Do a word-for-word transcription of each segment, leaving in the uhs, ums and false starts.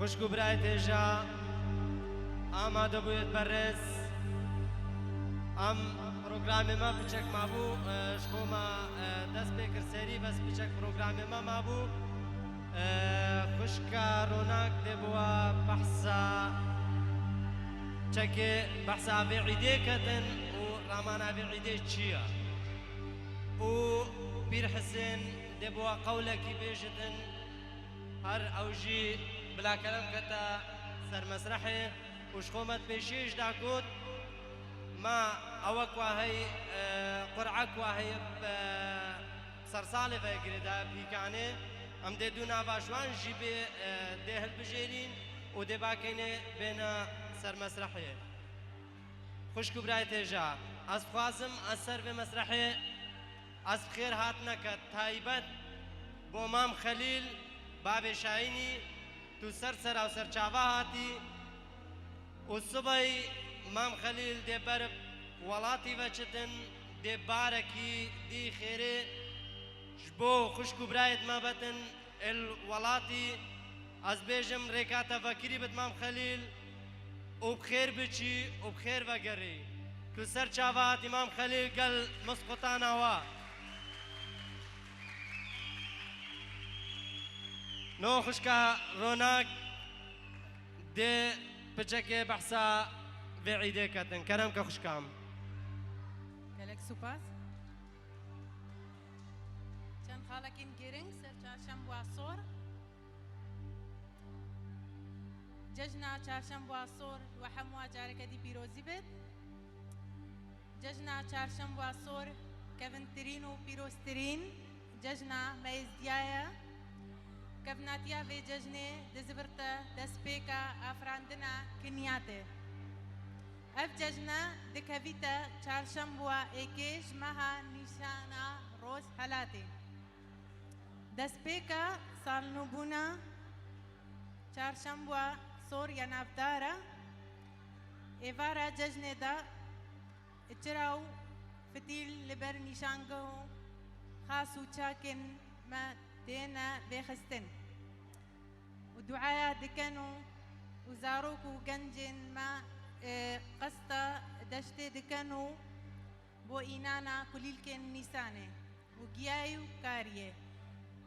Xwişk û birayê têja, amade bûyêt berêz. Em programê me piçek mabû, e, ji xwe me, e, dest pê kir serî, bes piçek programê me mabû. E, xwişka Ronak dê bi we behsa çekê, behsa vê îdê ketin û ramana vê îdê çi ye? Û Pîr Hisên dê bi we qewlekî bêjitin. Her ew jî bila kerem kete ser mesrehê û ji xwe me di pêşiyê jî de got, ma ewe ku heye, e, qur'a ku heye, e, sersalê ve girêdayî pîkanê, em dê dû nava ji wan jî bê, e, dê hilbijêrîn û dê bakeyne bêne ser mesrehê. Xwişk û birayê têja, ez dixwazim ez ser vê mesrehê ez bi xêr hatineke taybet bo Mam Xelîl, bavê Şayînî, tu ser sera û ser çava hatî û sibey Mam Xelîl dê ber bi welatî ve çitin, dê barekî dî xêrê ji bo xwişk û birayêt me betin. Ê li welatî, ez bêjim rêka te vekirî bit Mam Xelîl û bi xêr biçî û bi xêr vegerî. Tu ser çava hatî Mam Xelîl, gel misqutana we. No xwişka Ronak dê piçekê behsa vê îdê ketin. Kerem ke xwişkam. Gelek spas. Çend xalekên giring ser Çarşemba Sor. Cejna Çarşemba Sor we hemûa careke dî pîrozî bit. Cejna Çarşemba Sor kevintirîn û pîroztirîn cejna me êzdiya ye. Kevnatiya vê cejnê dizivirte destpêka afirandina Kinyatê. Ev cejne dikevîte çarşemba êkê ji meha nîşana Rojhelatê. Destpêka salnûbûna Çarşemba Sor ya navdar e. Êvara cejnê de çira û fitîl li ber nîşangeho xas û çakên me têne vêxistin û duaya dikin û, û zarok û gencên me, e, qesta deştê dikin û bo înana kulîlkên Nîsanê û giyayî û kariyê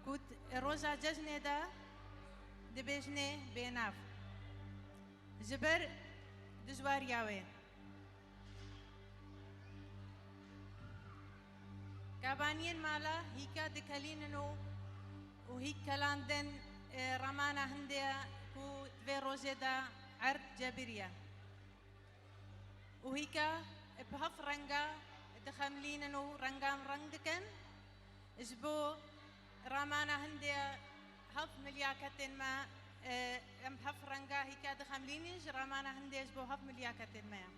ku t-, roja cejnê de dibêjnê bênav. Ji ber dijwariya wê. Kabaniyên mala hîka dikelînin û, û hîk kelandin, e, remana hindê ye ku di vê rojê de erd cebiriye. Û hîka bi heft renga dixemlînin û rengan reng dikin. Ji bo ramana hindê heft milyaketên me, e, em heft renga hîka dixemlînin, ji ramana hindê ji bo heft milyaketên me ye.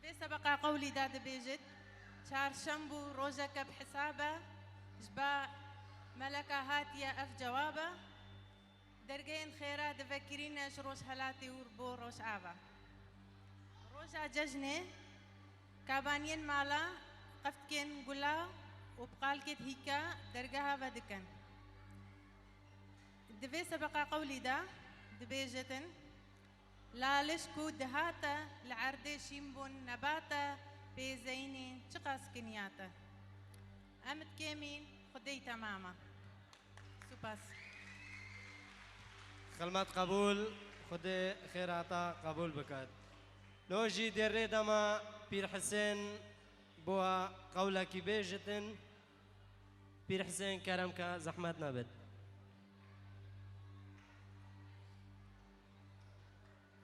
Vê sebeqa qewlî de dibêjit, çarşemb û rojeke bi hesab e, ji ba meleka hatiye ev cewab e. Dergehên xêra divekirîne ji Rojhelatê û bo Rojava. Roja cejnê, kabaniyên mala qeftkên gula û bi qalkêt hîka dergeha ve dikin. Di vê sebeqa qewlî de dibêjitin, laliş ku dihate li erdê şîn bûn nebate pêzeyînî çiqas kiniyate. Em dikêmîn Xwedê temam e. Spas. Xilmet qebûl, Xwedê xêrata qebûl biket. No jî dê rê dema Pîr Hisên bo qewlekî bêjitin. Pîr Hisên, kerem ke zehmet nebit.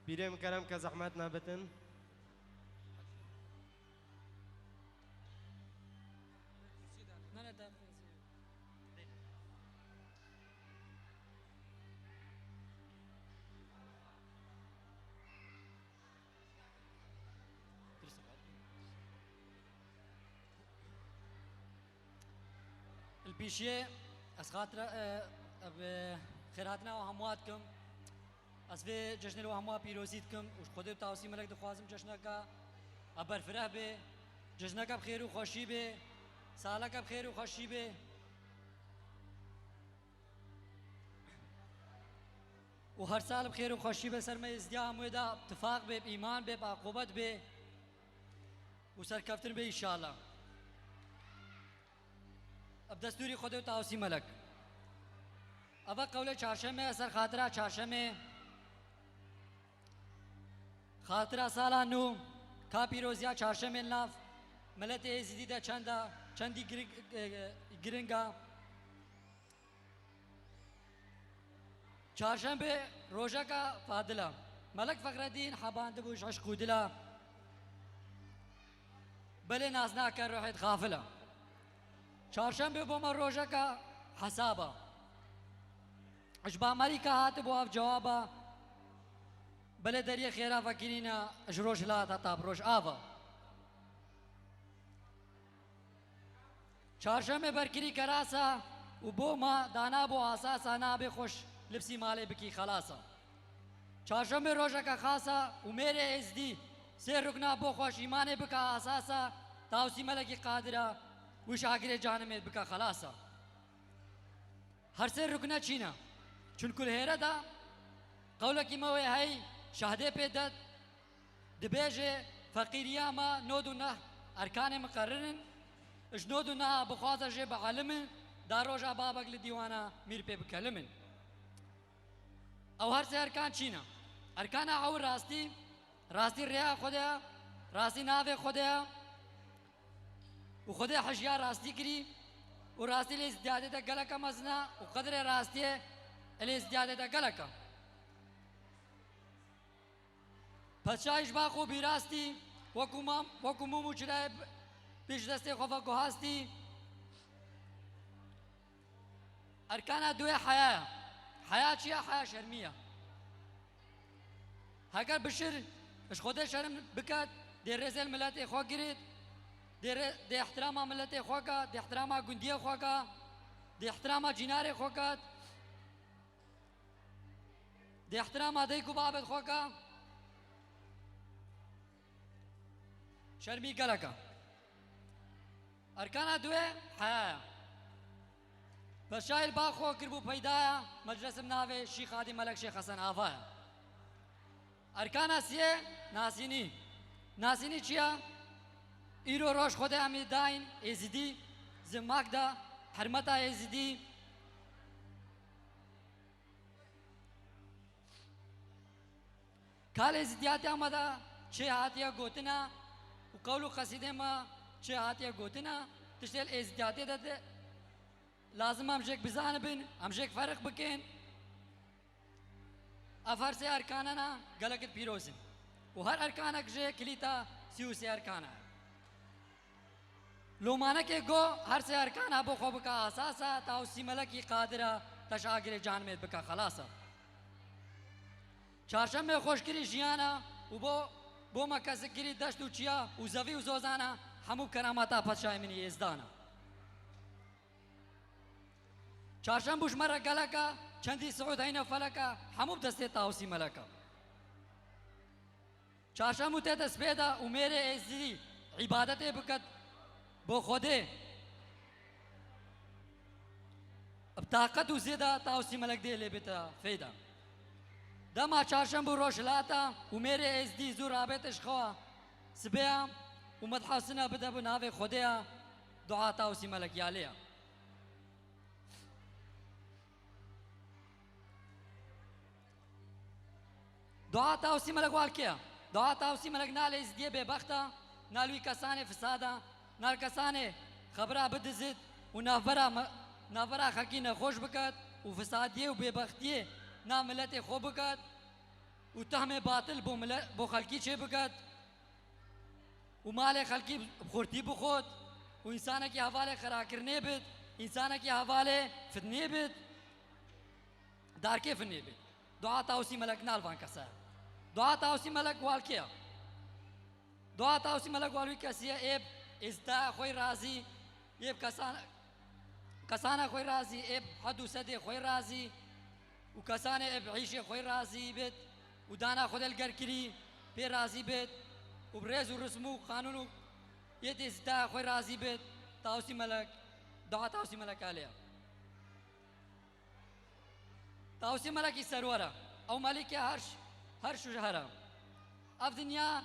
Pîrê min, kerem ke zehmet nebitin. Li pêşiyê ez xatira, e, ev, e, xêrhatina we hemû dikim. Ez vê cejnê li we hemû pîrozî dikim û ji Xwedê bi tawsî melek dixwazim cejneke ev berfireh bê, cejneke bi xêr û xweşî bê, saleke bi xêr û xweşî bê. û her sal bi xêr û xweşî be ser me êzdiya hemûyê de, tifaq be, îman be, aqûbet be û serkeftin be înşallah. Bi destûrî Xwedê û Tawsî Melek. Eva qewlê çarşemê, ser xatira çarşemê, xatira sala nû, ka pîroziya çarşemê nav miletê êzidî de çenda, çendî giring, e, e, giring a. Çarşembe rojeka fadil e. Melek Fexredîn hebandibû ji eşq û dil e. Belê nas nake ruhê xafil e. Çarşembe bo me rojeka hesab e. Ji Amerîka hatibû ev cewab e. Belê deriyê xêra vekirîne ji roj hilat heta bi roj av e. Çarşemê berkirî kerasa û bo ma dana bo asasa, nabê xweş lipsî malê bikî xelasa. Çarşemê rojeke xasa û mêrê êzdî sê rukna bo xweş îmanê bika asasa, Tawsî Melekî Qadira wî şagirê canimê bika xelasa. Her sê rukne çîne. Çunku li hêre de qewlekî me wê hey şahdê pê det, dibêje, feqîriya me nod û neh erkanê miqerir in, ji nod û neha bixwaze jê bielimin, da roja babek li dîwana mîr pê bikelimin. Ew her sê erkan çîne. Erkana ew rastî, rastî rêya Xwedê ye, rastî navê Xwedê ye. Û Xwedê hejya rastî kirî û rastî lê zidiyadê de geleke mezin e û qedrê rastiyê lê zidiyadê de gelek e. Padşahî ji ba xwe bîrastî, wekû mam, wekû mûm û çirayê pêş destê xwe ve guhastî. Erkana duwê heya ye. Heya çi ye? Heya şermî ye. Heger bişir ji Xwedê şerm biket, dê rêzê li miletê xwe girêt, dê rê-, dê ihtirama miletê xwe ke, dê ihtirama gundiyê xwe ke, dê ihtirama cînarê xwe ket, dê ihtirama dayik û babet xwe ke. Şermî gelek e. Erkana duwê heya ye. Padşahî li ba xwe kiribû peyda ye, meclis bi navê Şîx Hadî Melek Şêx Hesen Ava ye. Erkana siyê nasînî. Nasînî çi ye? Îro roj Xwedê em ê dayîn êzidî, zimak de, hermeta êzidî. Ka lê zidiyatiya me de çê hatiye gotine û qewl û qesîdê me çê hatiye gotine, tiştê li êzidiyatê de, de lazim em jêk bizanibin, em jêk ferq bikin. Ev her sê erkanana gelek pîroz in. Û her erkanek jê kilîta sî û sê erkan e. Lomanekê go her sê erkana bo xwe bike asasa, Tawsî Melekî Qadira te şagirê canimê bike xelasa. Çarşemê xweşkirî jiyana û bo, bo me kesik kirî deşt û çiya û zevî û zozana hemû keramata padşahê min î êzdana. Çarşembû ji me re gelek e, çendî siûd heyne felek e, hemû bi destê Tawsî Melek e. Çarşembû tête spêda û mêrê êzdî îbadetê biket bo Xwedê. Bi taqet û zêda Tawsî Melek dê lê bête fêda. Dema çarşembû roj hilata û mêrê êzdî zû rabête ji xewa sibê ya û medha sina bide bi navê Xwedê ya, dua Tawsî Melek ya lê ya. Dua Tawsî Melek wal kê? Dua Tawsî Melek na li êzdiyê bêbext a, na li wî kesanê fisad a, na li kesanê xebira bidizit û navbera me-, navbera xelkî nexweş biket û fisadiyê û bêbextiyê na miletê xwe biket û tehmê batil bo mile-, bo xelkî çê biket û malê xelkî bi xurtî bixwet û însanekî hevalê xirakirinê bit, însanekî hevalê fitnê bit, darkê finê bit. Dua Tawsî Melek nal van kese. Dua Tawsî Melek wal kê ye? Dua Tawsî Melek wal wî kesî ye ê bi êzdaya xwe razî, ê bi kesan-, kesana xwe razî, ê bi hed û sedê xwe razî û kesanê ê bi îşê xwe razî bit û dana Xwedê li ger kirî pê razî bit û bi rêz û rism û qanûn û yê dê êzdaya xwe razî bit. Tawsî Melek, dua Tawsî Melek alê ye. Tawsî Melekî serwer e. Ew melikê her ş-, her şûj here. Ev dinya,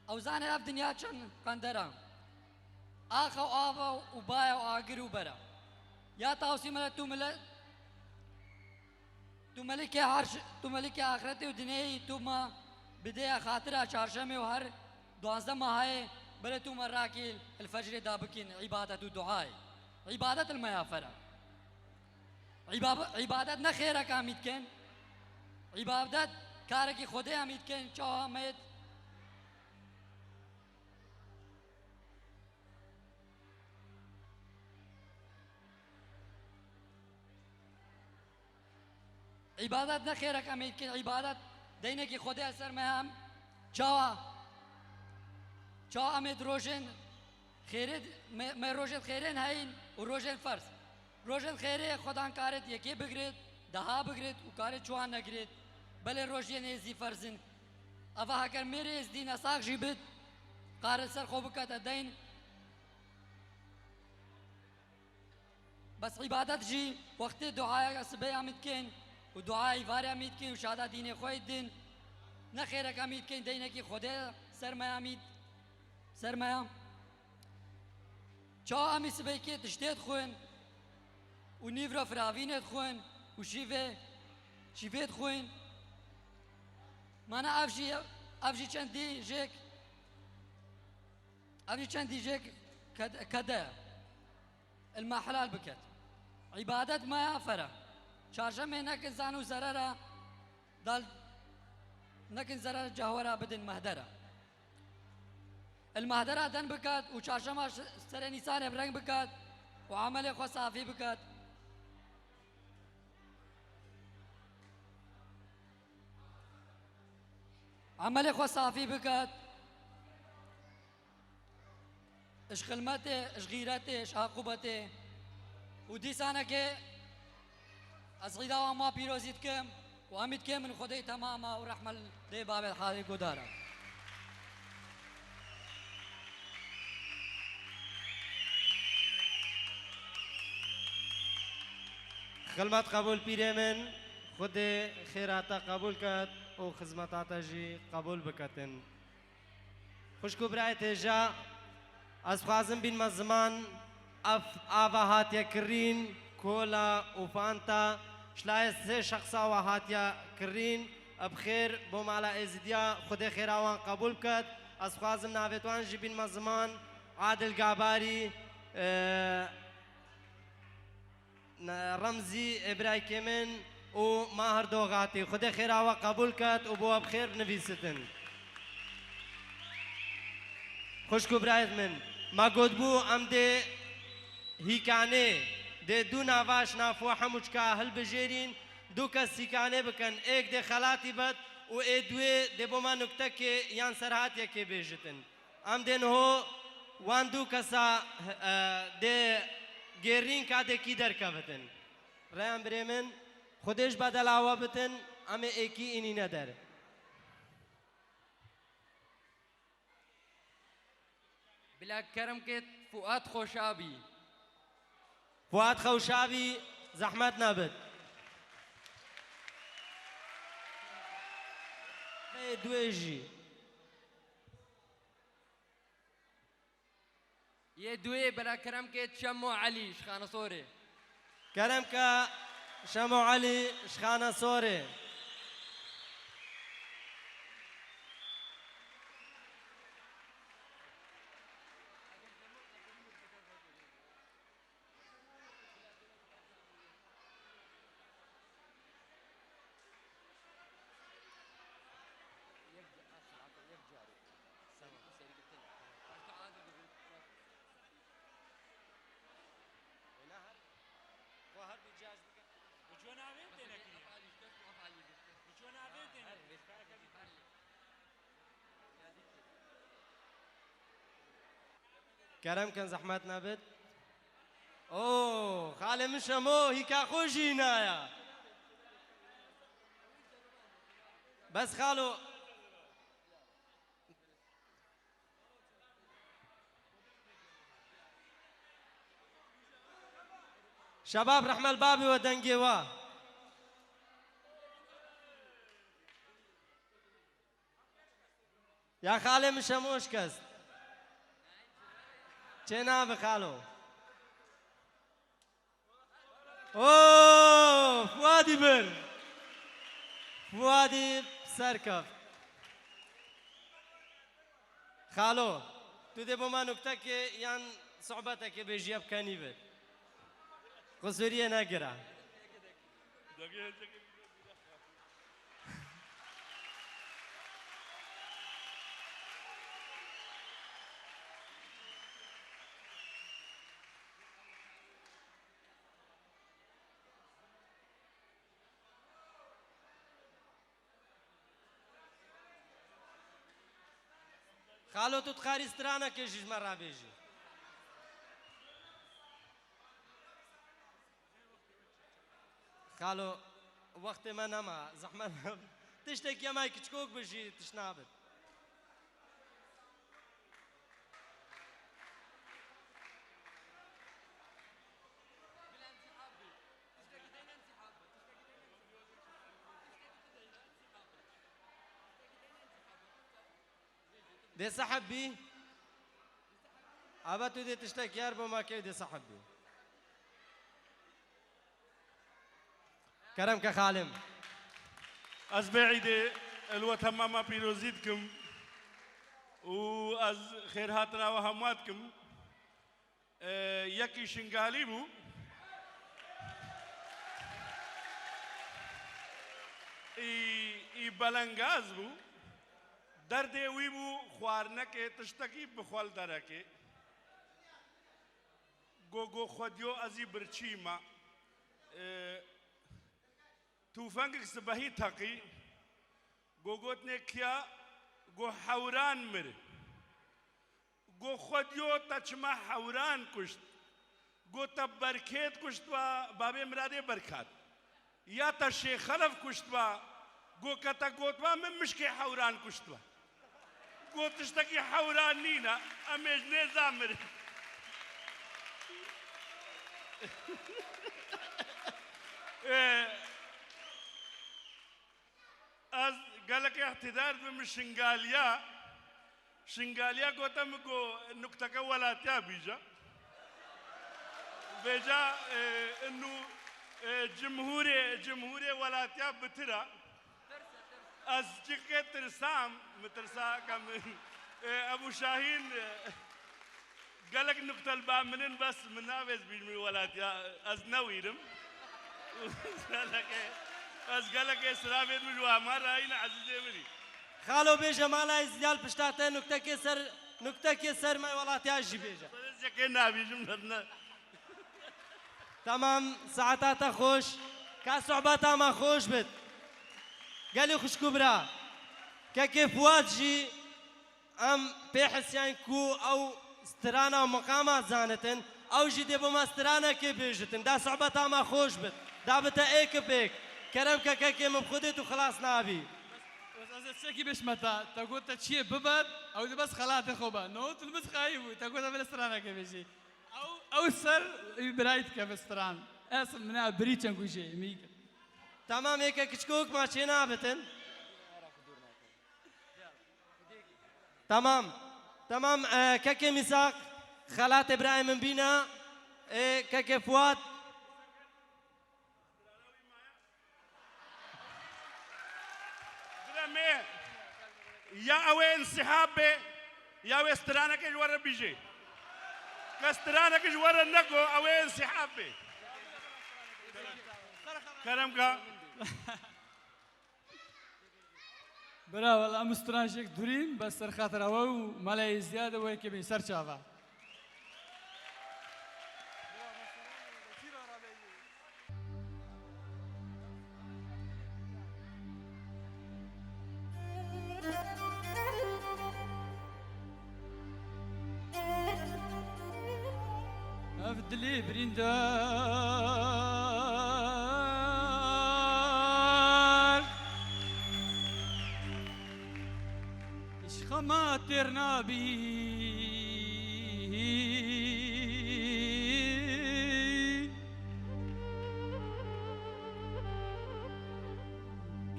ew zane ev dinya çend qender e. Axa û ava û baya û agir û bere. Ya Tawsî mele tu mele, tu melikê her ş-, tu melikê axretê û dinê yî, tu me bideye xatira çarşemê û her duwazdeh mehayê bere tu me rakî el fecrê da bikîn îbadet û duayê. Îbadet el me ya fere. Îbab-, îbadet ne xêrek em ê dikin. Îbadet karekî Xwedê em ê dikin. Çawa em ê d-, îbadet ne xêrek em ê dikin. Îbadet deynekî Xwedê ser me em. Çawa? Çawa em ê di rojên xêrê, me, me rojên xêrên heyîn û rojên ferz. Rojên xêrê Xwedan karet yekê bigrit, daha bigrit û karet çuwan negrit. Belê rojên êzdî ferz in. Eva heger mêrê êzdî nesax jî bit, karet ser xwe bikete deyn. Bes îbadet jî wextê duaya sibê em ê dikin û duaya îvarê em ê dikin û şada dînê xwe yê din. Ne xêrek em ê dikin, deynekî Xwedê ser me em ê, ser me ya. Çawa em ê sibêkê tiştê dixwin û nîvra firavînê dixwin û şîvê, şîvê dixwin. Mana ev jî, ev jî çendî jêk, ev jî çendî jêk ked-, kede. El me helal biket. Îbadet me ya fere. Çarşemê nekin zan û zerera dal, nekin zerera cehwera bidin mehdera. El mehdera den bikat û çarşema ş-, serê nîsanê bi reng bikat û emelê xwe safî bikat. Emelê xwe safî bikat. Ji xilmetê, ji xîretê, ji aqûbetê û dîsanekê ez îda wan ma pîrozî dikim û emîd ke min Xwedê temama û rehme li dê babê halê godara. Xilmet qebûl pîrê min, Xwedê xêra te qebûl ket û xizmeta te jî qebûl biketin. Xwişk û birayê têja, ez dixwazim bînme ziman, ev ava hatiye kirîn, kola û fanta, ji layê sê şexsa we hatiye kirîn, bi xêr bo mala Êzidiya, Xwedê xêra wan qebûl biket. Ez dixwazim navêt wan jî bînme ziman, Adil Gabarî, e, Ne, Remzî, ê birayê min û Mahir Doxatî. Xwedê xêra we qebûl ket û bo we bi xêr binivîsitin. Xwişk û birayê min, me gotibû em dê hîkanê, dê du nava ji nav we hemû çika hilbijêrîn, du kes hîkanê bikin, êk dê xelatî bet û ê duê dê bo me nuktekê yan serhatiyekê bêjitin. Em dê niho wan du kesa, e, dê gêrînka dê kî derkevitin. Reyhan birê min, Xwedê ji bedela we bitin, em ê êkî înîne der. Bila kerem kêt Fuat Xoşabî. Fuat Xewşabî, zehmet nebit. Ê duê jî. Yê duê bila kerem kêt Şemo Elî ji Xanesorê. Kerem ke Şemo Elî ji Xanesorê. Kerem kin, zehmet nebit. Oo, xalê min Şemo, hîka xwe jî hîna ya. Bes xalo. Şebab, rehme li babê we, dengê we. Ya xalê min şemo şikest. Çê nabe xalo. Oo, Fuadî bir. Fuadî serkeft. Xalo, tu dê bo me nuktekê yan sohbetekê bêjî, ya bi kenî be. Qusûriyê negire. Xalo, tu dikarî stranekê jî ji me re bêjî. Xalo, wextê me nema, zehmet me. Tiştekî em ay kiçikok bi jî tişt nabit. Dê seheb bî. Aba tu dê tiştek yar bo ma key dê seheb bî. Kerem ke xalim. Ez bê îdê li we temama pîrozî dikim û ez xêrhatina we hemwa dikim. E, yekî Şingalî bû. Î, î belengaz bû. Derdê wî bû xwarinekê, tiştekî bi xwe li derekê. Go, go xwediyo ez î birçî me. E, tûfengek sibehî teqî. Go gotinê kiya, go hewran mir. Go xwediyo te çima hewran kuşt? Go te Berkêt kuştba, babê Miradê Berkat. Ya te Şêxelef kuştba, go ke te gotba min mişkê hewran kuştba. Go tiştekî hewran nîne, em ê ji nêza mirin. Ê, Ez gelek îhtidar dibim, Şingaliya. Şingaliya gote min ku nukteke welatiya bîja. Vêca, e, inu, e, cimhurê, cimhurê welatiya bitira. Ez cike tirsam, min tirsa ke min, e, Ebû Şahîn, e, Gelek nukte li ba min in, bes min navê ez bîjmî welatiya, ez newîrim. Gelekê, ez gelekê silavê min ji we hema rayîne ezîzê min î. Xalo, bêje mala Êzîdiya li pişta te nuktekê ser, nuktekê ser me welatiya jî bêje. Ez yekê nabîjim, ne. Temam, saeta te xweş. Ka sohbeta me xweş bit. Gelî xwişk û bira. Kekê Fuad jî Em pê hisiyan ku ew strana û miqama zanitin, ew jî dê bo me stranekê bêjitin. Da sohbeta me xweş bit. Da bite êk bi êk. Kerem ke kekê min bi Xwedê tu xilas nabî. Bes, bes ez ê tiştekî bêjime te. Te got te çiyê bibet, ew dê bes xelatê xwe be. No, tu li min dixayî bû. Te got te vê stranekê bêjî. Ew, ew ser wî birayî dikeve stran. Ez min a birî çend ku jê, mî. Tamam, êke kiçikok ma çê nabitin. Tamam. Tamam, e, kekê Mîsak, xelatê birayê min bîne, e, kekê Fuat. Bira me, ya ew ê însihab be, ya wê stranekê ji we re bîje. Ke stranekê ji we re neko, ew ê însihab be. Kerem ka. Bira, wela em stranjek durîn, bes ser xatira we û mala Êzdiya de wê kê bin ser çava. Ev dilê birîndar ji xema têr nabî.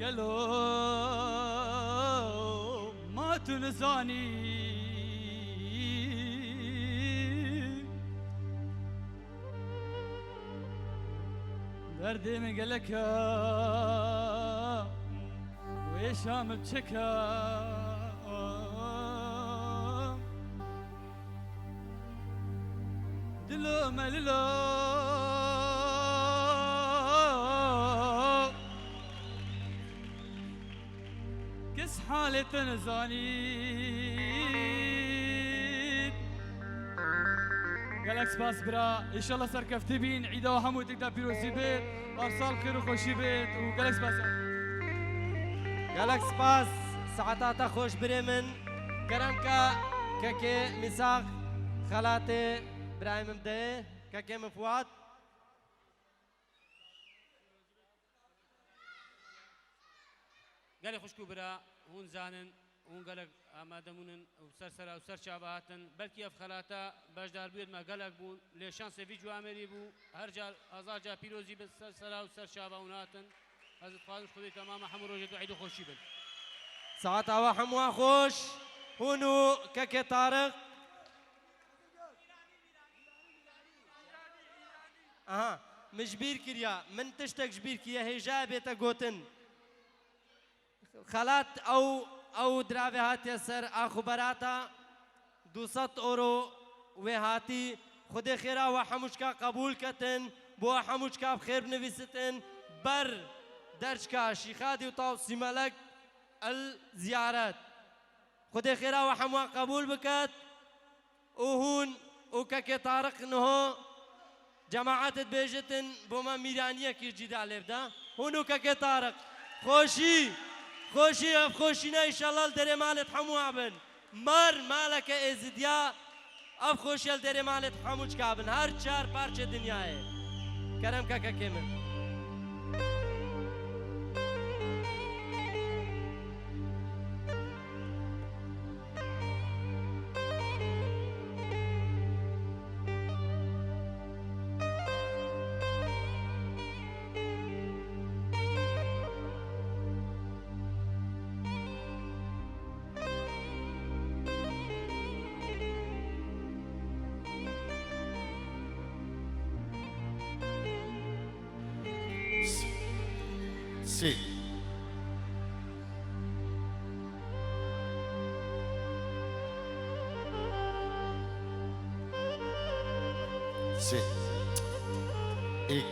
Gelo ma tu nizanî, derdê min gelek e, wêşa min çik e. Dilo me lilo, kes halê te nizanî. Gelek spas bira. Înşallah serkeftî bîn. Îda we hemû têkda pîrozî bêt. Parsal xêr û xweşî bêt û gelek spas. Gelek spas. Saeta te xweş birê min. Kerem ke kekê Mîsax xelatê birayê min bideyê. Kekê min Fuat. Gelê xwişk û bira, hûn zanin, hûn gelek amade bûnin û ser sera û ser çava hatin. Belkî ev xelata beşdarbûyê me gelek bûn, lê şansê vî ciwamêrî bû. Her car, hezar car pîrozî bin, ser sera û ser çava hûn hatin. Ez dixwazim ji Xwedê temama hemû rojê tu eîd û xweşî bin. Saeta we hemû xweş. Hûn û kekê Tariq. Aha, min ji bîr kiriya. Min tiştek ji bîr kiriye, hêja ye bête gotin. Xelat ew, ew diravê hatiye ser ax û berata, du sed euro wê hatî. Xwedê xêra we hemûçka qebûl ketin, bo we hemûçka bi xêr binivîsitin, ber derçka Şîxadî û Tawsî Melek el ziyaret. Xwedê xêra we hemû qebûl biket. û hûn û kekê Tariq niho cemaet dibêjitin bo me mîraniyekî cî de lê bide. Hûn û kekê Tariq. Xweşî, xweşî, ev xweşîne înşallah li derê malê hemû abin. Mar maleke êzidiya, ev xweşiye li derê malê hemû çika bin. Her çar parçê dinyayê. Kerem ke kekê min. Sê. Sê. Êk.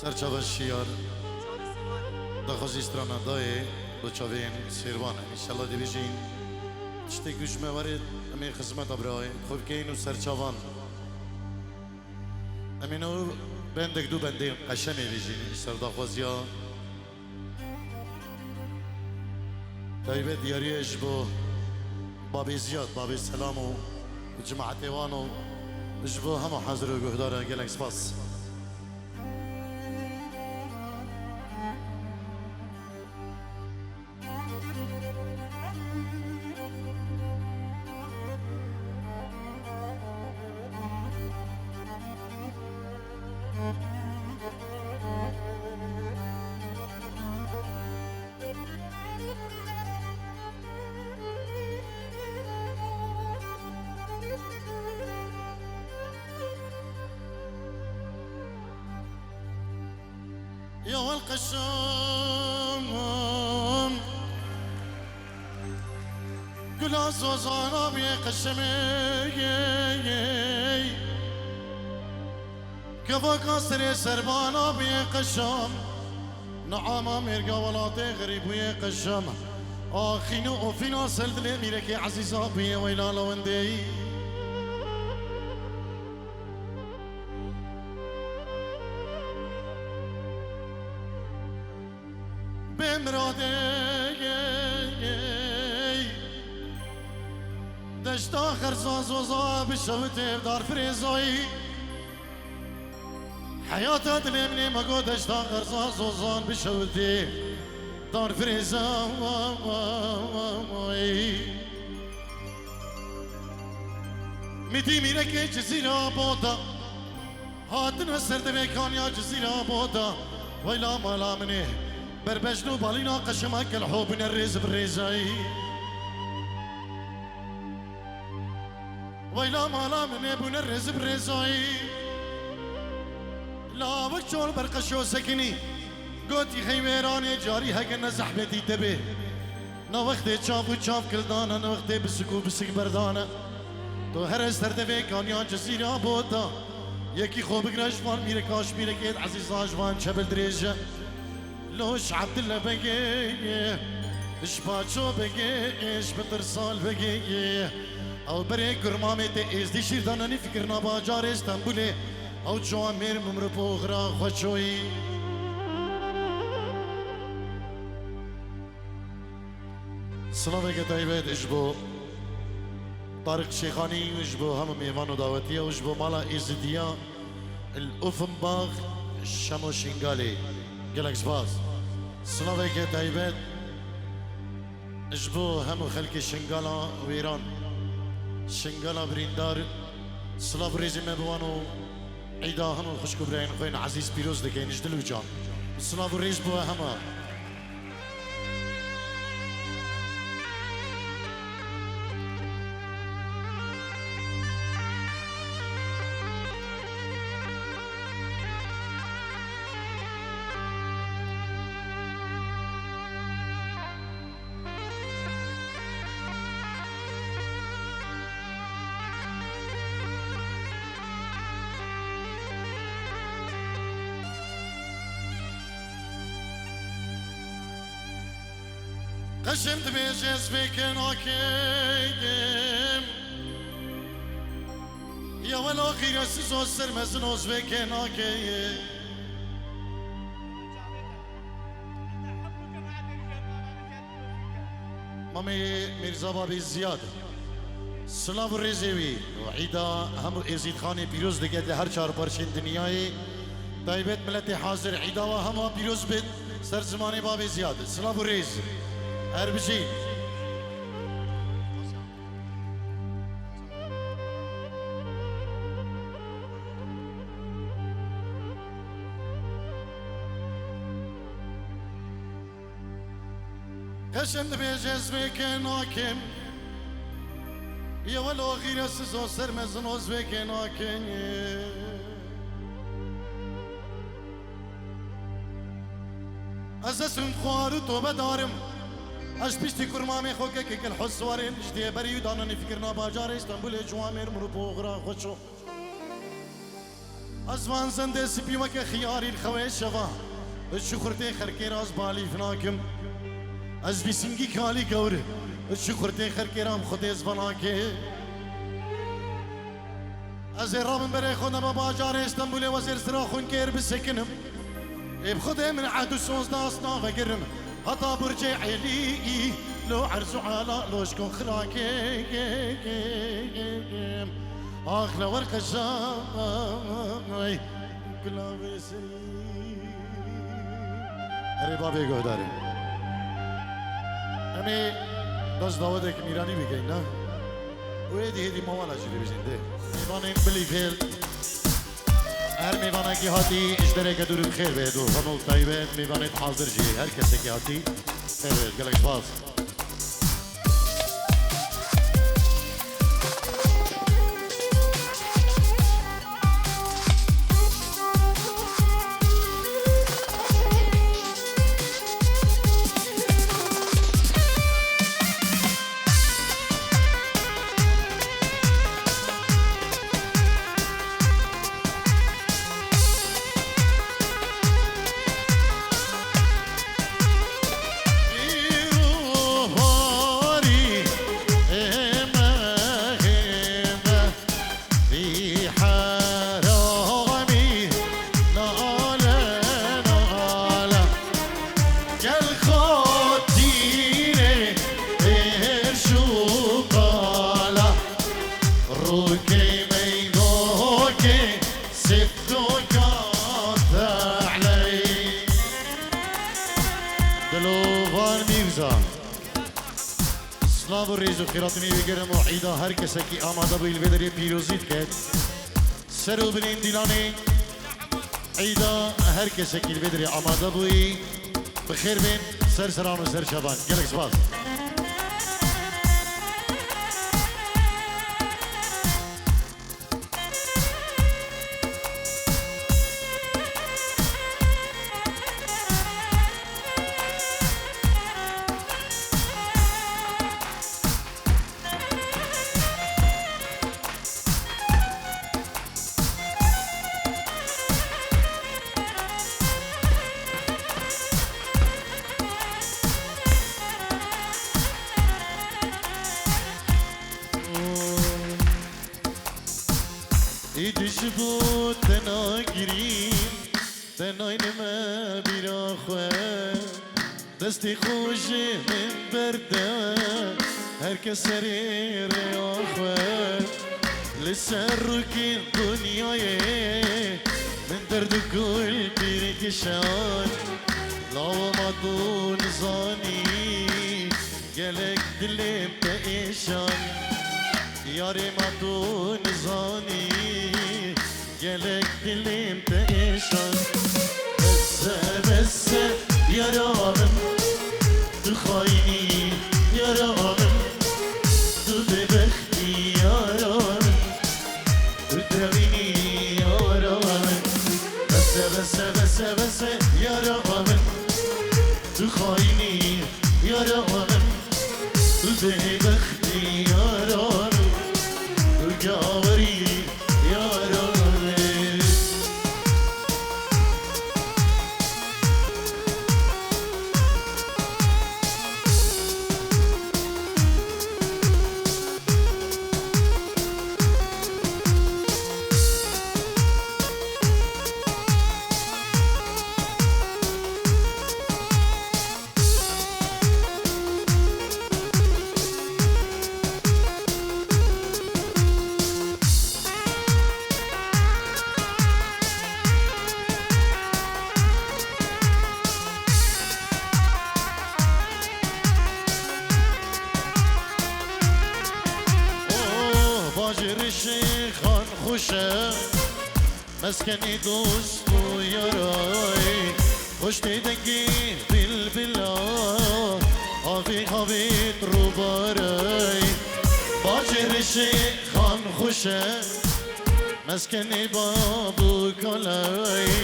Serçava şiyar daxwazî strana dayê bi çavên sêrvan e. Înşallah dibêjin tiştê ku ji me were em ê xizmeta birayê xwe bikeyin û serçavan. Em ê nav bendek du bendên qeşemê bêjin ji ser daxwaziya taybet diyariyê ji bo babê Ziyad, babê Selam û cemaetê wan û ji bo hema hazir û guhdar e gelek spas. Ya wel qeşim, gula zozana bê qeşimê. Kevaka serê serbana bê qeşim. Niama mêrga welatê xerîbûyê qeşim. Axîn û ofîna ser dilê mîrekê ezîza bûye weyla lewendeyî. Bê miradê Deşta xerza zoza bişewitê dar firêzayî. Heyata dilê min ê me got deşta xerza zozan bişewitê dar firêzayî. Mîtî mîrekê Cizîra Bota. Hatine ser devê kaniya Cizîra Bota. Weyla mala min ê. Berbejn û balîna qeşema kelho bûne rêz bi rêzayî. Weyla mala min ê bûne rêz bi rêzayî. Lawik çol ber qeşo sekinî. Gotî xeywêranê carî heke ne zehmetî te bê. Ne wextê çav û çav kildane, ne wextê bisik û bisik berdane. Tu here ser devê kaniya Cizîra Bota. Yekî xwe bigire ji van mîreka ji mîrekê ezîza ji van çebil dirêj e. Loş Abdille Begê, ji Paço Begê, ji Bitirsal Begê. Ew berê kurmamê te êzdî şîr danenî fikirna bajarê Stenbulê. Ew çawa mêr mimrip û xira xwe çoyî. Silaveke taybet ji bo Tariq Şêxanî û ji bo hemû mêvan û dawetiya û ji bo mala Êzidiya li Offenbach Şemo Şingalê. Gelek spas. Silaveke taybet ji bo hemû xelkê Şingala wêran. Şingala birîndar. Silav û rêzê me bi wan û Îda hemû xwişk û birayên xwe yên ezîz pîroz dikin ji dil û can. Silav û rêz bo hema. Qeşem dibêje ez vê kê nakim. Ya welo xîresiz o ser mezin o ez vê kê nakim. Mamê Mîrza Babê Ziyad, silav û rêzê wî û îda hemû Êzîdxanê pîroz dike di her çar parçên dinyayê. Taybet miletê hazir, îda we hema pîroz bit, ser zimanê Babê Ziyad. Silav û rêz. Her bijî. Qeşem dibêje ez vê kê nakim. Ye welo xîresiz o ser mezin o ez vê kê nakim. Ez destûm xwar û tobe darim. Ez piştî kurmamê xwe kekê kel hoswarên ji dê berî û dananî fikirna bajarê Stenbulê ciwamêr mirûp û xira xweço. Ez van zendê spî weke xiyarî li xewê şeva. Bi çi xurtê xerkê re ez balîf nakim. Ez bîsingî kalî gewr. Bi çi xurtê xerkê re em xwedê ez vanakê. Ez ê rabim berê xwe dema bajarê Stenbulê wezêr sira xwin kêr bisekinim. Ê bi xwedê min ehd û soz da ez navegerim. Heta Burcê Elî lo erz û ala lo ji kon xirakê. Ax le wer qejay gulavê serî. Erê bavê guhdarê. Em ê bes dawetek mîranî bikin, ne? Û êdî hêdî mawala jî dibêjin dê. Mêvanên bilî fêl. Her mêvanekî hatî ji dereke dûr bi xêr ve do. Hemû taybet mêvanê hazir jî. Her kesekî hatî xêr ve. Gelek spas. Rêz û xêratinê wê gerem û îda her kesekî amade bûyî li vê derê pîrozî diket. Ser û binên dîlanê îda her kesekî li vê derê amade bûyî. Bi xêr bên ser seran û ser çavan. Gelek spas. Îdî ji bo te nagirîm, te nayne me bîra xwe. Destê xwe ji min berde, her kes serê rêya xwe. Li ser rûkên dinyayê min derd û kul pîr kişand. Lawa ma tu nizanî, gelek dilê te êşan. Yarê ma tu nizanî, gelek dilê te êşan. Bes e, bes e, yara min, tu xayînî, yara min, tu bêbextî, yara min, tu direwînî, yara min. Bes e, bes e, bes e, bes e, yara min, tu xayînî, yara min, tu bêbextî, yara min, tu gawerî, yara min. Oh, bacê rişê xan xweş e. Meskenê dost û yarayê, xweştê dengê bilbila, avê havêt rûbarayê. Bacê rişê xan xweş e, meskenê bab û kalayê,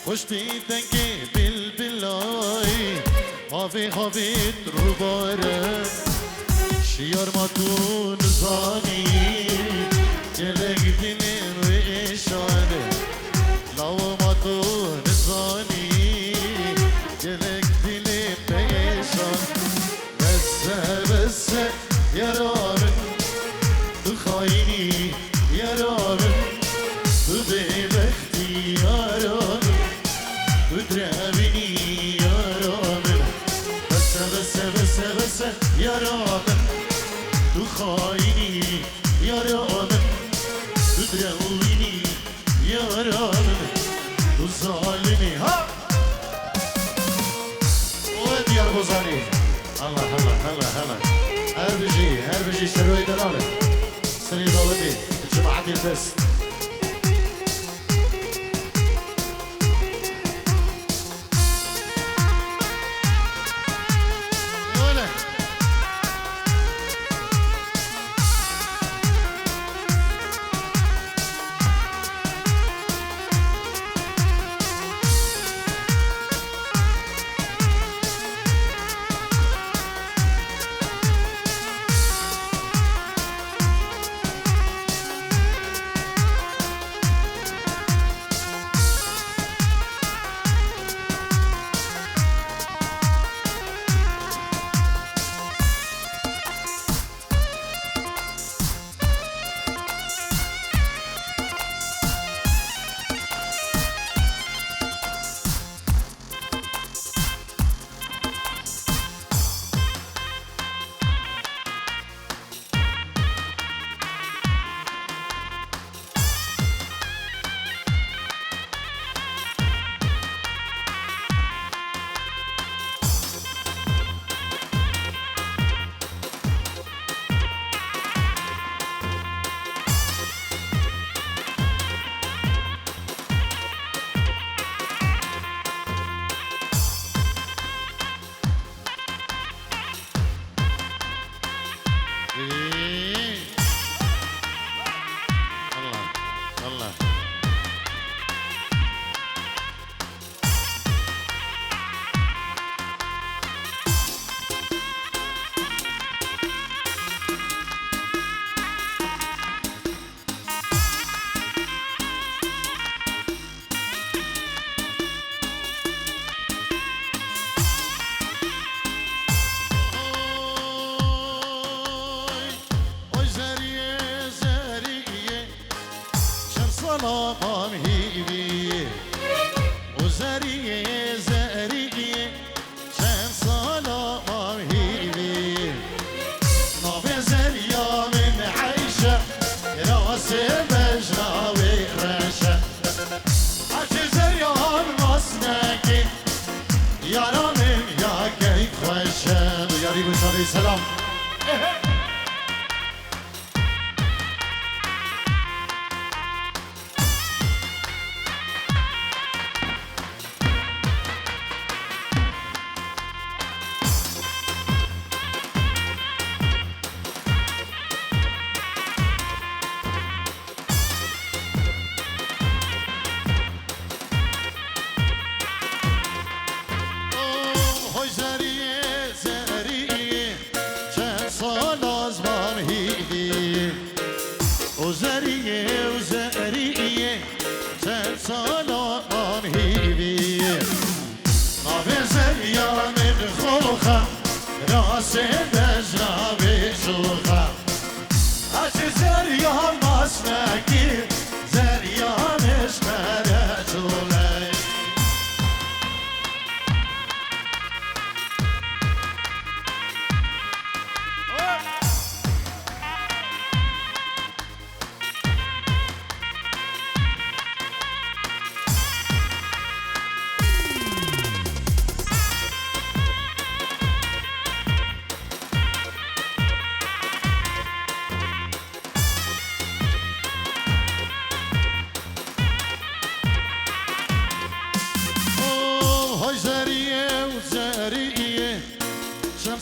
xweştê dengê bilbilayê. Havê havêt rûbare, şiyar ma tu nizanî, gelek dinê wê êşane. Lawa ma tu nizanî, gelek dilê te êşan. Bes e, bes e, yara min, tu xayînî, yara min, tu bêbext. Yara min, tu direwînî, yara min. Bes e, bes e, bes e, bes e, yara min, tu xayînî, yara min, tu direwînî, yara min, tu zalimî. Ha! We Diyarbozanî. Allah, Allah, Allah, Allah. Her bijî, her bijî seroyê delal e. Serê dawetê, cemaetê dest.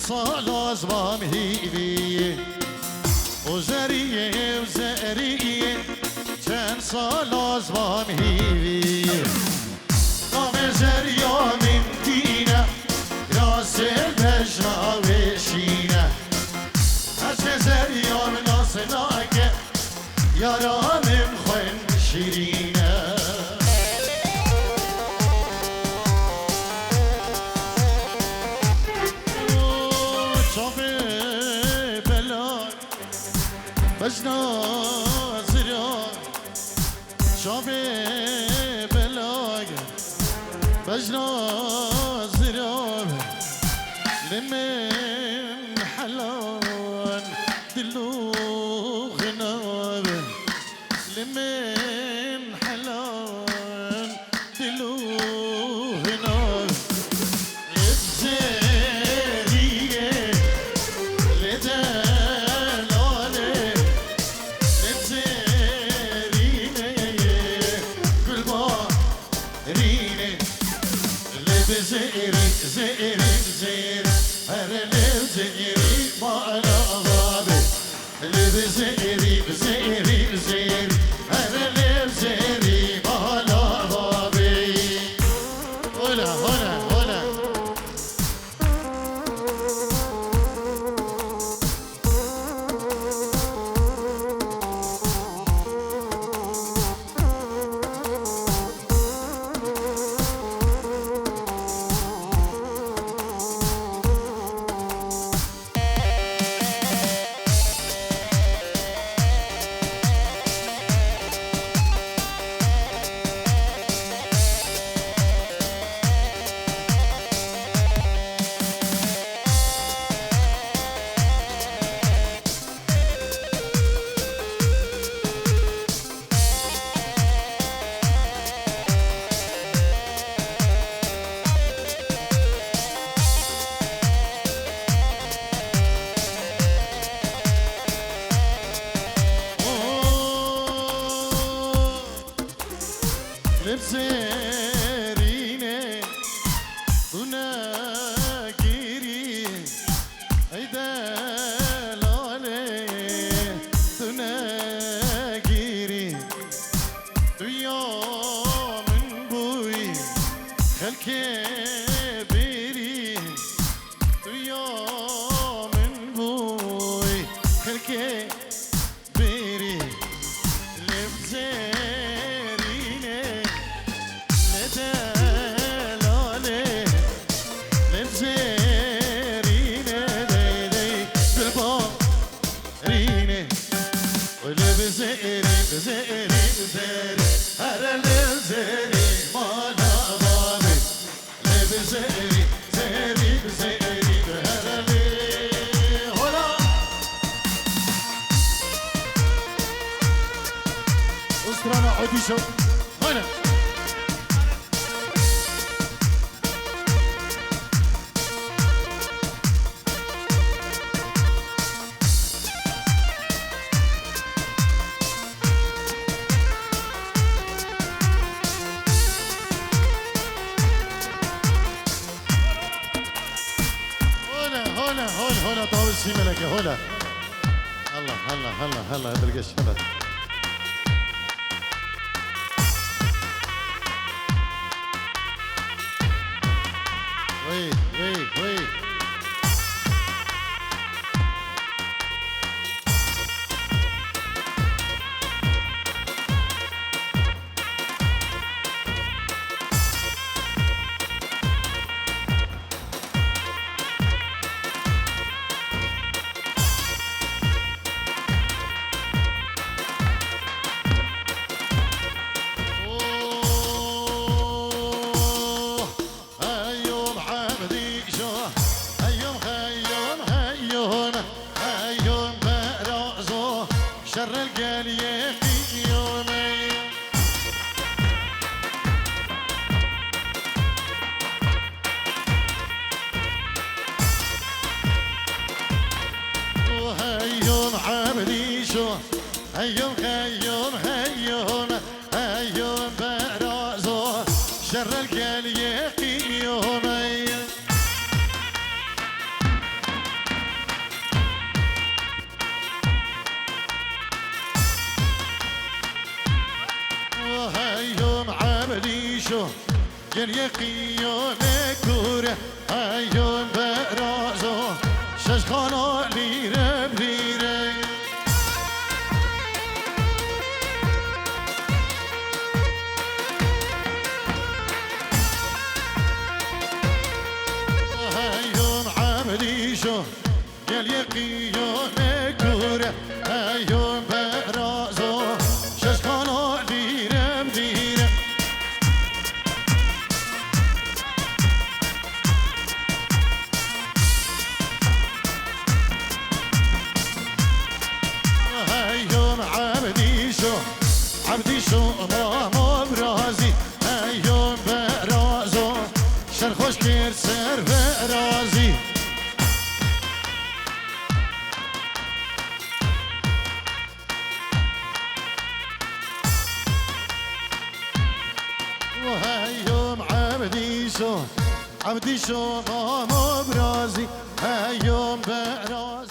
Sala zvam hîvî. O zeriyê, o zeriyê, çend sala zvam hîvî. Navê zeriya min tîne, ya sêr bejna wê şîne. Her çe zeriya min nas nake, yara min xwend şîrîne. Çavê belay, bejna zira. Çavê belay, bejna zira. Li min helan dil û xina be. Li min helan dil û hina. Li zêrînê, li delalê, li zêrînê, gulba rînê. Lê bi zêrî, zêrî, zêrî, here lê zêrî mala xwe be. Lê bi zêrî, bi zêrî, bi zêrî, here lê zêrî mala xwe be. Hola, hola, hola. Li zêrînê tu negirî, ey delalê tu negirî. Tu ya min bûyî, xelkê bêrî. Tu ya min bûyî, xelkê bêrî. Li zêrînê, li delalê, li zêrînê, dey dey, gulba rînê. Li bi zêrî, bi zêrî, bi zêrî, here li zêrî mala babê. Li bi zêrî, zêrî, bi zêrî, bi here li. Hola! Ustrana Odîşo. Hola! Hola, hola, hola, hola, tavşî meleke, hola. Allah, Allah, Allah, Allah, dilgeş, hola. Wey, wey, wey. Heyom Ebdî jo, heyom, heyom, heyom, heyom berazo, şerrel gel yê qiyomê. Heyom Ebdî jo, heyom, heyom, heyom, heyom berazo, şerrel gel yê qiyomê. Gel yeqiyo me kure, heyom berazo, şeş xana lîre lîre. Heyom Ebdîşo, gel yeqiyo me kure, heyom berazo, şeş xana lîrem lîre. Heyom Ebdîşo, Ebdîşo mamo birazî, heyom berazo, şer xweş kir ser berazî. Heyom Ebdîşo, Ebdîşo mamo birazî, heyom berazo.